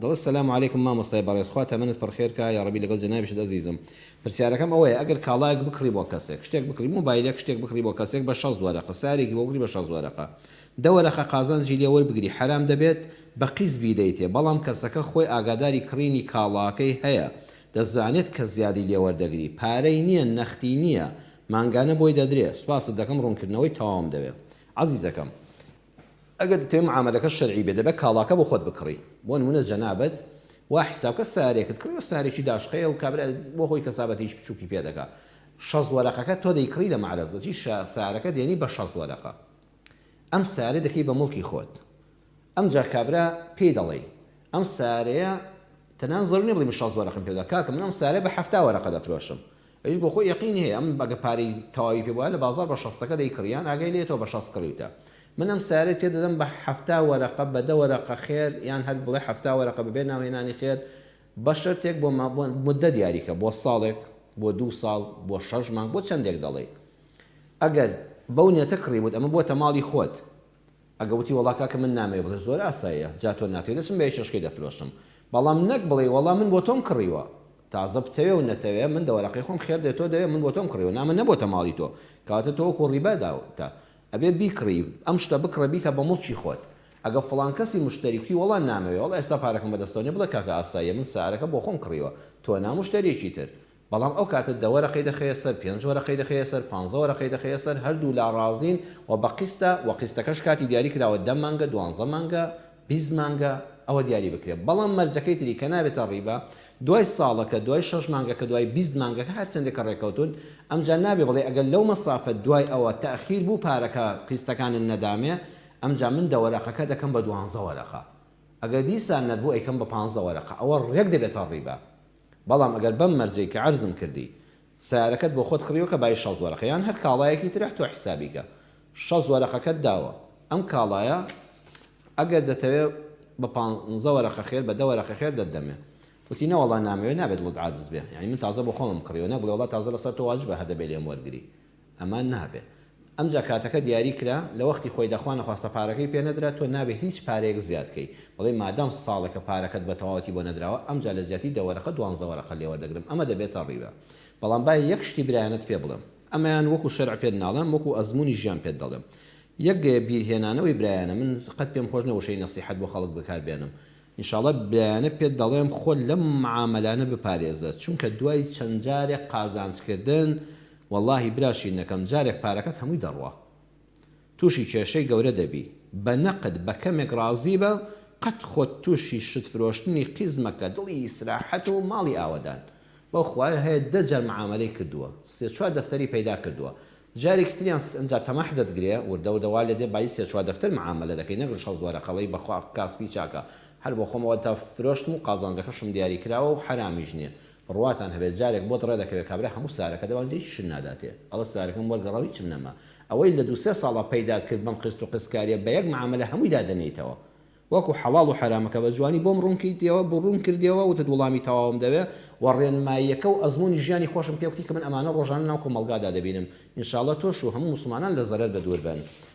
دەڵێ سلام علیکم مامۆستای بەڕێز خوا تەمەنت پڕ خێر کا یاڕەبی لەگەڵ جەنابیشت ئەزیزم پرسیارەکەم ئەوەیە ئەگەر کاڵایەک بکڕی بۆ کەسێک شتێک بکڕی مۆبایلێک شتێک بکڕی بۆ کەسێک بە 60 وەرەقە سارێکی بۆ بکڕی بە 60 وەرەقە دە وەرەقە قازانجی لێ وەربگری حەرام دەبێت بە قیست بیدەیتێ بەڵام کەسەکە خۆی ئاگاداری کڕینی کاڵاکەی هەیە دەزانێت کە زیادی لێ وەردەگری پارەی نییە نەختی نییە مانگانە بۆی دەدرێ سوپاست دەکەم ڕوونکردنەوەی تەواوم دەوێ عەزیزەکەم. ئەگەر دەتەوێ معامەلەکە شەرعی بێ دەبێ کاڵاکە بۆ خۆت بکڕی بۆ نمونە جەنابت وا حیساب کە سەیارەیەکت کڕیوە سەیارەیەکی داشقەیە و کابرا بۆ خۆی کەسابەتێکی بچوکی پێ دەکا 60 وەرەقەکە تۆ دەیکڕی لە مەعرەز دەچی سەیارەکە دێنی بە 60 وەرەقە ئەم سەیارە دەکەی بە موڵکی خۆت ئەمجا کابرا پێی دەڵێی ئەم سەیارەیە تەنان زەرور نیە بڵێی من 60 وەرەقم پێدا کاکە من ئەم سەیارەیە بە 70 وەرەقە دەفرۆشم ئەویش بۆ خۆی یەقینی هەیە ئەم ئەگە پارەی تەواوی پێ بوایە لە بازاڕ بە شەستەکە دەیکڕی یان ئاگای لێیە تۆ بە شەست کڕیوتە من ئەم سەیارەت پێ دەدەم بە 70 وەرەقە بە دە وەرەقە خێر یان هەر بڵێ 70 وەرەقە بەبێ ناوهێنانی خێر بە شەرتێک بۆ ما بۆ مدە دیاریکە بۆ ساڵێک بۆ دوو ساڵ بۆ شەش مانگ بۆ چەندێک دەڵێی ئەگەر بەو نیەتە کڕیبووت ئەمە بۆتە ماڵی خۆت ئەگە وتی وەڵا کاکە من نامەوێ بڵێ زۆر ئاساییە جا تۆ ناتەوێ دەچم بە یەکێشکەی دەفرۆشم بەڵام نەک بڵێی وەڵا من بۆ تۆم کڕیوە تازە بتەوێ و نەتەوێ من دە وەرەقەی خۆم خێر دێ تۆ دەوێ من بۆ تۆم کڕیوە نا من نەبۆتە ماڵی تۆ کەواتە تۆ وەکو ڕیبا داوتە ئەبێ بیکڕی ئەم شتە بکڕە بیکە بە موڵکی خۆت ئەگە فڵان کەسی مشتەری کوتی وەڵا نامەوێ وەڵا ئێستا پارەکەم بەدەستەوە نیە بڵێ کاکە ئاساییە من سارەکە بۆ خۆم کڕیوە تۆ نا مشتەریەکی تر بەڵام ئەو کاتە دە وەرەقەی دەخەیە سەر، پێنج وەرەقەی دەخەیە سەر، پانزە وەرەقەی دەخەیە سەر، هەردوو لا ڕازین و بە قیستە، وە قیستەکەش کاتی دیاری کراوە دە مانگە، دوانزە مانگە، 20 مانگە، ئەوە دیاری بکرێ. بەڵام مەرجەکەی تری کە نابێتە ڕیبا، دوای ساڵەکە، دوای شەش مانگەکە، دوای 20 مانگەکە هەر چەندێک کە ڕێکەوتوون، ئەمجا نابێ بڵێ ئەگەر لەو مەسافە دوای ئەوە تەئخیر بوو پارەکە قیستەکانت نەدامێ، ئەمجا من دە وەرەقەکە دەکەم بە دوانزە وەرەقە. ئەگەر دیسان نەبوو ئەیکەم بە پانزە وەرەقە ئەوە ڕێک دەبێتە ڕیبا بەڵام ئەگەر بەم مەرجەی کە عەرزم کردی سەیارەکەت بۆ خۆت کڕیوە کە بای 60 وەرەقە یان هەر کاڵایەکی ترە تۆ حیسابی کە 60 وەرەقەکەت داوە ئەم کاڵایە ئەگەر دەتەوێ بە پانزە وەرەقە خێر بە دە وەرەقە خێر دەتدەمێ وتی نەوەڵا نامەوێ نابێت دڵت عاجز بێ یانی من تازە بۆ خۆمم کڕیوە نەک بڵێ وەڵا تازە لەسەر تۆ واجبە هەر دەبێ لێم وەرگری ئەمە نابێ. ئەمجا کاتەکە دیاری کرا، لە وەختی خۆیدا خوا نەخواستە پارەکەی پێ نەدرا، تۆ نابێ هیچ پارەیەک زیاد کەی. بڵێی مادام ساڵێکە پارەکەت بە تەواوەتی بۆ نەدراوە، ئەمجا لە جیاتی دە وەرەقە دوانزە وەرەقە لێ وەردەگرم، ئەمە دەبێتە ڕیبا. بەڵام با یەک شتی برایانەت پێ بڵێم. ئەمەیان وەکو شەرع پێت ناڵێم، وەکو ئەزموونی ژیان پێت دەڵێم. یەک گەیە بیرهێنانەوەی برایانە، من قەت پێم خۆش نیە وشەی نەسیحەت بۆ خەڵک بەکار بێنم. ئینشاڵڵا برایانە پێت دەڵێم خۆت لەم معامەلانە بپارێزە، چونکە دوای چەند جارێک قازانج کردن، وەڵاهی برا شیرنەکەم جارێک پارەکەت هەمووی دەڕوا توشی کێشەی گەورە دەبی بە نەقد بە کەمێک ڕازی بە قەت خۆت توشی شت فرۆشتنی قیز مەکە دڵی ئیسراحەت و ماڵی ئاوەدان بەو خوایە هەیە دە جار معامەلەی کردووە سێ چوار دەفتەری پەیدا کردووە جارێکی تریان ئەنجا تەماح دەتگرێ وردە وردە وا لێدێ بایی سێ چوار دەفتەر معامەلە دەکەی نەک شەست وەرەقەڵەی بەخوا کاسپی چاکە هەر بۆ خۆمەوە تا فرۆشتم و قازانجەکەشم دیاری کراوە و حەرامیش نیە بڕواتان هەبێت جارێک بۆت ڕێدەکەوێ کابرا هەموو سارەکە دەبات هیچیشت ناداتێ ئەڵێ سارەکەم وەرگەڕاو هیچم نەما ئەوەی لە دوو سێ ساڵا پەیدات کرد بەم قیست و قیستکاریە بە یەک معامەلە هەمووی دادەنێیتەوە وەکو حەڵاڵ و حەرامەکە بە جوانی بۆم ڕوونکردیەوە بۆ ڕوون کردیەوە وتت وڵامی تەواوم دەوێ و ڕێنماییەکە و ئەزموونی ژیانی خۆشم پێ کوتی کە من ئەمانە ڕۆژانە ناو کۆمەڵگادا دەبینم ان شاء اللە تۆش و هەموو موسڵمانان لە زەرەر بەدوور بن.